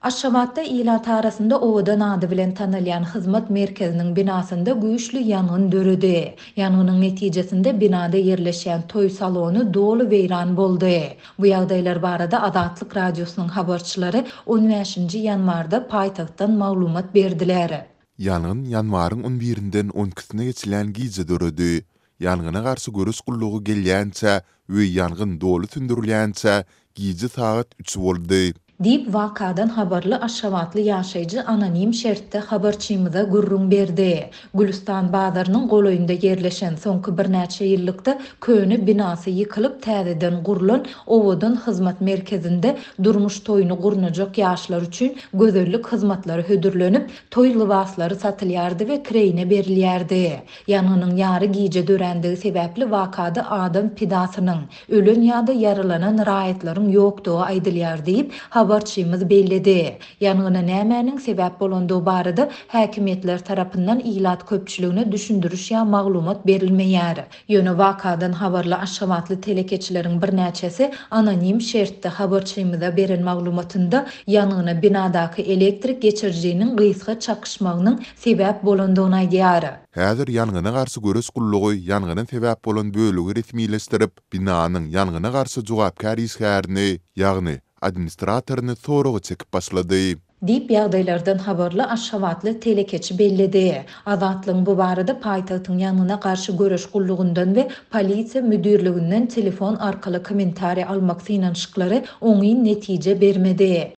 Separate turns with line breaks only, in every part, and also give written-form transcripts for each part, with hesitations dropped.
Aşgabatda ilat arasynda Owadan ady bilen tanalýan hyzmat merkeziniň binasynda güýçli ýangyn döredi. Ýangynyň netijesinde binada ýerleşýän toý salony doly weýran boldy. Bu ýagdaýlar barada Azatlyk Radiosynyň habarçylary on bäşinji ýanwarda paýtagtdan maglumat berdiler.
Ýangyn ýanwaryň on birinden on ikisine geçilýän gije döredi. Ýangyna garşy göreş gullugy gelýänçä we ýangyn doly söndürilýänçä gije sagat üç boldy.
Diýip, wakadan habarly aşgabatly ýaşaýjy anonim şertde habarçymyza gürrüň berdi. Gülüstan bazarynyň golaýynda ýerleşen, soňky birnäçe ýyllykda köne binasy ýykylyp, täzeden gurlan Owadan hyzmat merkezinde durmuş toýuny gurnajak ýaşlar üçin gözellik hyzmatlary hödürlenip, toý lybaslary satylýardy we kireýine berilýärdi. Ýangynyň ýary gije dörändigi sebäpli wakada adam pidasynyň, ölen ýa-da ýaralanan raýatlaryň ýokdugy aýdylýar diýip, habarçymyz belledi. Ýangyna nämäniň sebäp bolandygy barada häkimiýetler tarapyndan ilat köpçüligine düşündiriş ýa maglumat berilmeýär. Ýöne wakadan habarly aşgabatly telekeçileriň birnäçesi anonim şertde habarçymyza beren maglumatynda ýangyna binadaky elektrik geçirijiniň gysga çakyşmagynyň sebäp bolandygyny aýdýar.
Häzir ýangyna garşy göreş gullugy ýangyna sebäp bolan bölegi resmileşdirip, binanyň ýangyna garşy jogapkär işgärini, ýagny administratoryny soraga çekip başlady.
Diýip, ýagdaýlardan habarly aşgabatly telekeçi belledi. Azatlygyň bu barada paýtagtyň ýangyna garşy göreş gullugyndan we polisiýa müdirliginden telefon arkaly kommentariý almak synanyşyklary oňyn netije bermedi.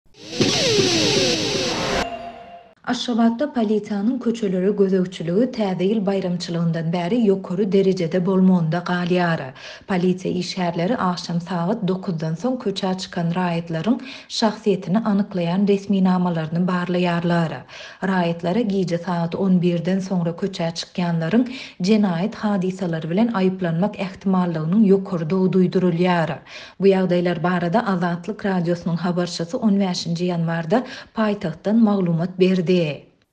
Aşgabatda polisiýanyň köçelere gözegçiligi Täze ýyl baýramçylygyndan bäri ýokary derejede bolmagynda galýar. Polisiýa işgärleri agşam sagat dokuzdan soň köçä çykan raýatlaryň şahsyýetini anyklaýan resminamalaryny barlaýarlar. Raýatlara gije sagat on birden soňra köçä çykýanlaryň jenaýat hadysalary bilen aýyplanmak ähtimallygynyň ýokarydygy duýdurylýar. Bu ýagdaýlar barada Azatlyk Radiosynyň habarçysy on bäşinji ýanwarda paýtagtdan maglumat berdi.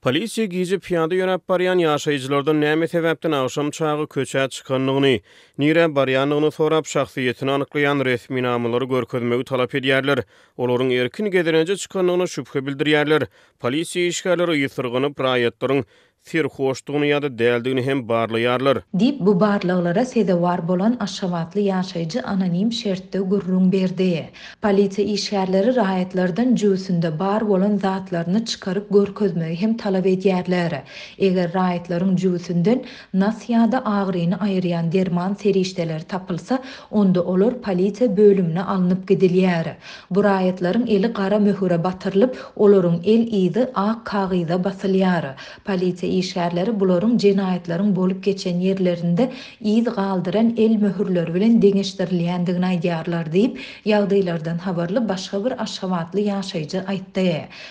Polisiýa gije pyýada ýöräp barýan ýaşaýjylardan näme sebäpden agşam çagy köçä çykandygyny, nirä barýandygyny sorap, şahsyýetini anyklaýan resminamalary görkezmegi talap edýärler. Olaryň erkin gezelenje çykandygyna şübhe bildirýärler. Polisiýa işgärleri ysyrganyp, raýatlaryň serhoşdygyny ýa-da däldigini hem barlaýarlar.
Diýip, bu barlaglara sezewar bolan aşgabatly ýaşaýjy anonim şertde gürrüň berdi. Polisiýa işgärleri raýatlardan jübüsinde bar bolan zatlaryny çykaryp görkezmegi hem talap edýärler. Eger raýatlaryň jübüsinden nas ýa-da agyryny aýyrýan derman serişdeleri tapylsa, onda olar polisiýa bölümine alnyp gidilýär. Bu raýatlaryň eli gara möhüre batyrylyp, olaryň el yzy ak kagyza basylýar. Polisiýa işgärleri bularyň jenaýatlaryň bolup geçen ýerlerinde yz galdyran el möhürleri bilen deňeşdirilýändigini aýdýarlar diýip, ýagdaýlardan habarly başga bir aşgabatly ýaşaýjy aýtdy.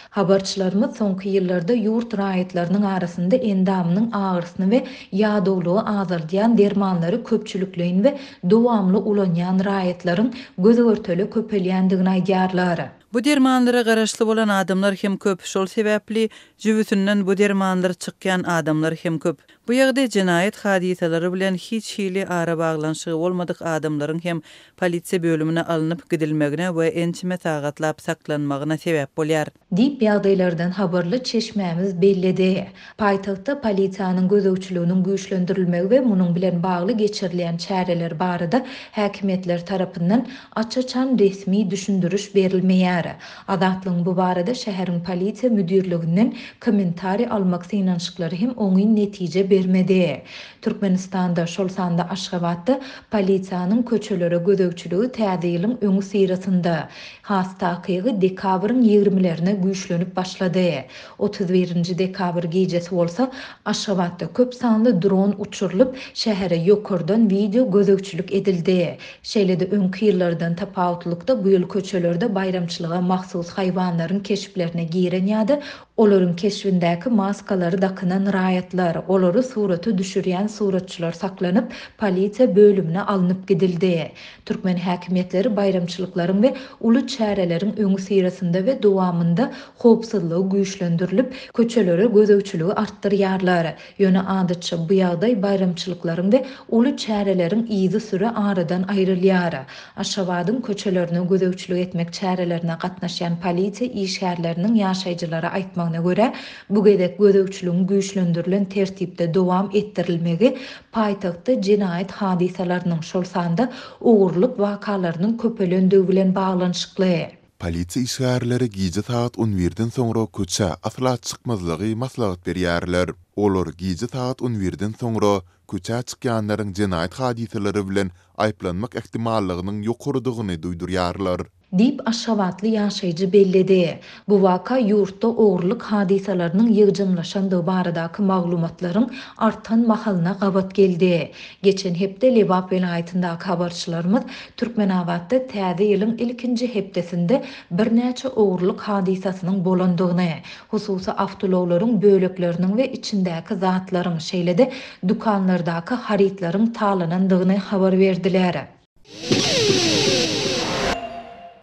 Habarçylarymyz soňky ýyllarda ýurt raýatlarynyň arasynda endamynyň agyrysyny we ýadawlygy azaldýan dermanlary köpçülikleýin we dowamly ulanýan raýatlaryň göz-görtele köpelýändigini aýdýarlar.
Bu dermanlara garaşly bolan adamlar hem köp, şol sebäpli jübüsinden bu dermanlar çykýan adamlar hem köp. Bu ýagdaý jenaýat hadysalary bilen hiç hili arabaglanyşygy bolmadyk adamlaryň hem polisiýa bölümine alnyp gidilmegine we ençeme sagatlap saklanmagyna sebäp bolýar.
Diýip, ýagdaýlardan habarly çeşmämiz belledi. Paýtagtda polisiýanyň gözegçiliginiň güýçlendirilmegi we munuň bilen bagly geçirilýän çäreler barada häkimiýetler tarapyndan aç-açan resmi düşündiriş berilmeýär. Azatlygyň bu barada şäheriň polisiýa müdirliginden kommentariý almak synanyşyklary hem oňyn netije bermedi. Türkmenistanda, şol sanda Aşgabatda polisiýanyň köçelere gözegçiligi täze ýylyň öňüsyrasynda, has takygy dekabryň ýigrimilerine güýçlenip başlady. 31 nji dekabr gijesi bolsa Aşgabatda köp sanly dron uçurylyp, şähere ýokardan wideo gözegçilik edildi. Şeýle-de öňki ýyllardan tapawutlykda bu ýyl köçelerde baýramçylyga mahsus haýwanlaryň keşplerine giren ýa-da olaryň keşbindäki maskalary dakynan raýatlar, olary. surata düşürýän suratçylar saklanyp, polisiýa bölümine alnyp gidildi. Türkmen häkimiýetleri baýramçylyklaryň we uly çäreleriň öňüsyrasynda we dowamynda howpsuzlygy güýçlendirilip, köçelere gözegçiligi artdyrýarlar. Ýöne adatça bu ýagdaý baýramçylyklaryň we uly çäreleriň yzysüre aradan aýrylýar. Aşgabadyň köçelerine gözegçilik etmek çärelerine gatnaşýan polisiýa işgärleriniň ýaşaýjylara aýtmagyna görä, bu gezek gözegçiligiň güýçlendirilen tertipde dowam etdirilmegi paýtagtda jenaýat hadysalarynyň, şol sanda ogurlyk wakalarynyň köpelendigi bilen baglanyşykly.
Polisiýa işgärleri gije sagat on birden soňra köçä asla çykmazlygy maslahat berýärler. Olar gije sagat on birden soňra köçä çykýanlaryň jenaýat hadysalary bilen aýyplanmak ähtimallygynyň ýokarydygyny duýdurýarlar.
Diýip, aşgabatly ýaşaýjy belledi. Bu waka ýurtda ogurlyk hadysalarynyň ýygjamlaşandygy baradaky maglumatlaryň artan mahalyna gabat geldi. Geçen hepde Lebap welaýatyndaky habarçylarymyz Türkmenabatda Täze ýylyň ilkinji hepdesinde birnäçe ogurlyk hadysasynyň bolandygyny, hususy awtoulaglaryň bölekleriniň we içindäki zatlaryň, şeýle-de dükanlardaky harytlaryň talanandygyny habar berdiler.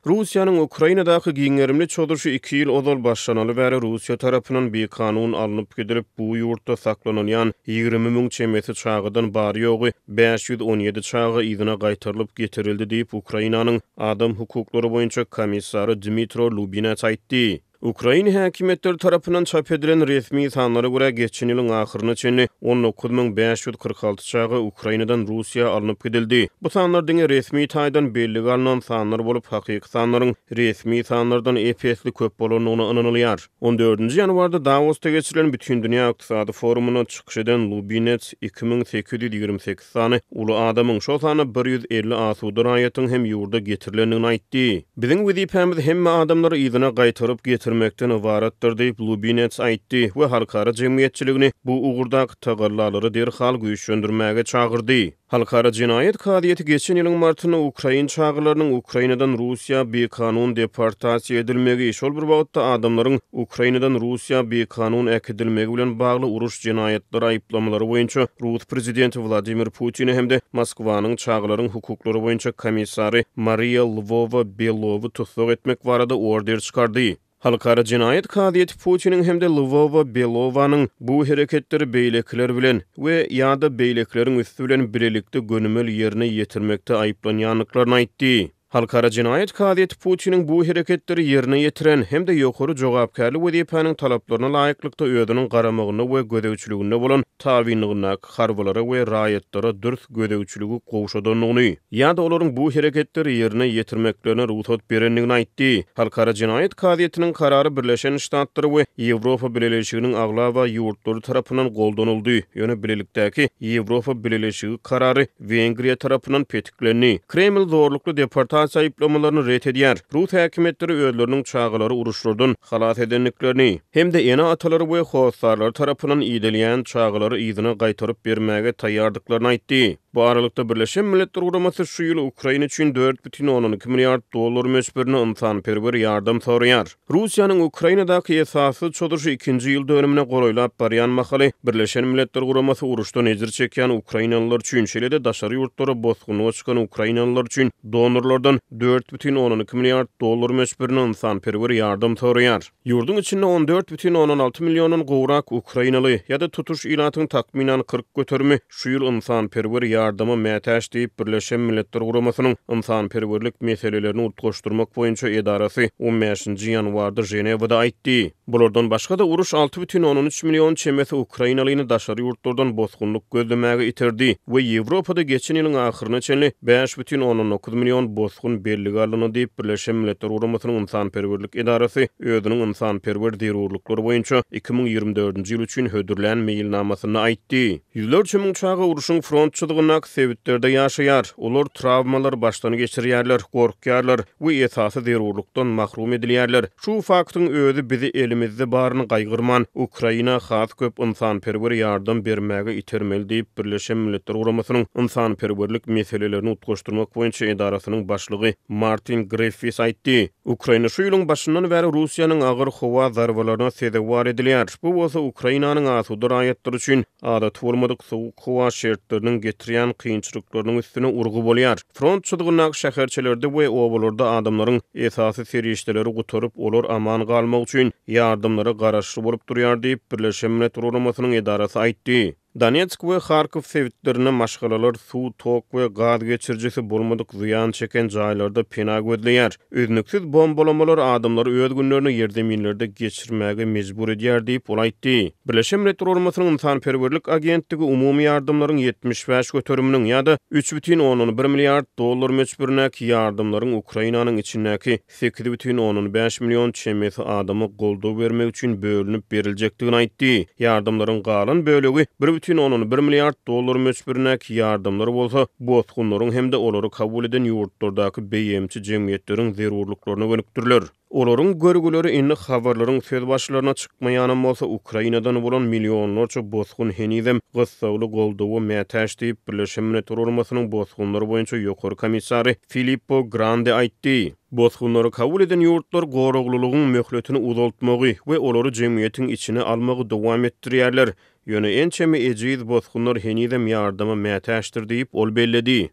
Russiýanyň Ukrainadaky giň gerimli çozuşy iki ýyl ozal başlanaly bäri Russiýa tarapyndan bikanun alnyp gidilip, bu ýurtda saklanylýan 20 müň çemesi çagadan bary-ýogy 517 çaga yzyna gaýtarylyp getirildi diýip, Ukrainanyň Adam hukuklary boýunça komissary Dmitro Lubinets aýtdy. Ukrain häkimiýetleri tarapyndan çap edilen resmi sanlara görä, geçen ýylyň ahyryna çenli 19 546 çaga Ukrainadan Russiýa alnyp gidildi. Bu sanlar diňe resmi taýdan bellige alnan sanlar bolup, hakyky sanlaryň resmi sanlardan ep-esli köp bolandygyna ynanylýar. On dördünji ýanwarda Dawosda geçirilen Bütindünýä ykdysady forumynda çykyş eden Lubinets 2828 sany uly adamyň, şol sanda 150 asuda raýatyň hem ýurda getirilendigini aýtdy. Biziň wezipämiz hemme adamlary yzyna gaýtaryp getirmekden ybaratdyr diýip, Lubinets aýtdy we halkara jemgyýetçiligini bu ugurdaky tagallalary derhal güýçlendirmäge çagyrdy. Halkara jenaýat kazyýeti geçen ýylyň martynda ukrain çagalarynyň Ukrainadan Russiýa bikanun deportasiýa edilmegi, şol bir wagtda adamlaryň Ukrainadan Russiýa bikanun äkidilmegi bilen bagly uruş jenaýatlary aýyplamalary boýunça rus prezidenti Wladimir Putini hem-de Moskwanyň çagalaryň hukuklary boýunça komissary Mariýa Lwowa-Belowy tussag etmek barada order çykardy. Halkara jenaýat kazyýeti Putiniň hem-de Lwowa-Belowanyň bu hereketleri beýlekiler bilen we ýa-da beýlekileriň üsti bilen bilelikde gönümel ýerine ýetirmekde aýyplanýandyklaryny aýtdy. Halkara jenaýat kazyýeti Putiniň bu hereketleri ýerine ýetiren hem-de ýokary jogapkärli wezipäniň talaplaryna laýyklykda özüniň garamagynda we gözegçiliginde bolan tabynlygyndaky harbylara we raýatlara dürs gözegçiligi gowşadandygyny ýa-da olaryň bu hereketleri ýerine ýetirmeklerine rugsat berendigini aýtdy. Halkara jenaýat kazyýetiniň karary Birleşen Ştatlary we Ýewropa Bileleşiginiň aglaba ýurtlary tarapyndan goldanyldy, ýöne bilelikdäki Ýewropa Bileleşigi karary Wengriýa tarapyndan petiklendi. Kreml zorlukly deportasiýa aýyplamalaryny ret edýär. Rus häkimiýetleri özleriniň çagalary uruşlardan halas edendiklerini hem-de ene-atalary we hossarlary tarapyndan idelýän çagalary yzyna gaýtaryp bermäge taýýardyklaryny aýtdy. Bu aralykda, Birleşen Milletler Guramasy şu ýyl Ukraina üçin 4,2 milliard dollar möçberinde ynsanperwer ýardam soraýar. Russiýanyň Ukrainadaky esassyz çozuşy ikinji ýyl dönümine golaýlap barýan mahaly, Birleşen Milletler Guramasy uruşdan ejir çekýän ukrainalylar üçin, şeýle-de daşary ýurtlara bosgunlyga çykan ukrainalylar üçin donorlardan 4,2 milliard dollar möçberinde ynsanperwer ýardam soraýar. Ýurduň içinde 14,6 milliondan gowrak ukrainaly, ýa-da tutuş ilatyň takmynan 40 göterimi şu ýyl ynsanperwer ýardama mätäç diýip, Birleşen Milletler Guramasynyň Ynsanperwerlik meselelerini utgaşdyrmak boýunça edarasy on bäşinji ýanwarda Ženewada aýtdy. Bulardan başga-da, uruş 6,3 million çemesi ukrainalyny daşary ýurtlardan bosgunlyk gözlemäge iterdi we Ýewropada geçen ýylyň ahyryna çenli 5,9 million bosgun bellige alyndy diýip, Birleşen Milletler Guramasynyň Ynsanperwerlik edarasy özüniň ynsanperwer zerurlyklary boýunça 2024-nji ýyl üçin hödürlän meýilnamasynda aýtdy. Ýüzlerçe müň çaga urşuň front çyzygyndaky sebitlerde ýaşaýar. Olar trawmalary başdan geçirýärler, gorkýarlar we esasy zerurlykdan mahrum edilýärler. Şu faktyň özi bizi elimizi. Elimizde baryny gaýgyrman, Ukraina has köp ynsanperwer ýardam bermäge itermeli diýip, Birleşen Milletler Guramasynyň Ynsanperwerlik meselelerini utgaşdyrmak boýunça edarasynyň başlygy Martin Griffis aýtdy. Ukraina şu ýylyň başyndan bäri Russiýanyň agyr howa zarbalaryna sezewar edilýär. Bu bolsa Ukrainanyň asuda raýatlary üçin adaty bolmadyk sowuk howa şertleriniň getirýän kynçylyklarynyň üstüne urgy bolýar. Front çyzgyndaky şäherçelerde we obalarda adamlaryň esasy serişdeleri gutaryp, olar aman galmak üçin ýardamlara garaşly bolup durýar diýip, Birleşen Milletler Guramasynyň edarasy aýtdy. Donetsk we Harkow sebitlerinde maşgalalar suw, tok we gaz geçirijisi bolmadyk zyýan çeken jaýlarda pena gözleýär. Üznüksiz bombalamalar adamlary öz günlerini ýerzeminlerde geçirmäge mejbur edýär diýip, ol aýtdy. Birleşen Milletler Guramasynyň Ynsanperwerlik agentligi umumy ýardamlaryň 75 göteriminiň ýa-da 3,1 milliard dollar möçberindäki ýardamlaryň Ukrainanyň içindäki 8,5 million çemesi adama goldaw bermek üçin bölünip beriljekdigini aýtdy. Ýardamlaryň galan bölegi, 1,1 milliard dollar möçberindäki ýardamlar bolsa bosgunlaryň hem-de olary kabul eden ýurtlardaky BMG jemgyýetleriň zerurlyklaryna gönükdiriler. Olaryň görgüleri indi habarlaryň söz başlaryna çykmaýanam bolsa, Ukrainadan bolan millionlarça bosgun henizem gyssagly goldawa mätäç diýip, Birleşen Milletler Guramasynyň Bosgunlar boýunça Ýokary komissary Filippo Grandi aýtdy. Bosgunlary kabul eden ýurtlar goraglylygyň möhletini uzaltmagy we olary jemgyýetiň içine almagy dowam etdirýärler, ýöne ençeme ejiz bosgunlar henizem ýardama mätäçdir diýip, ol belledi.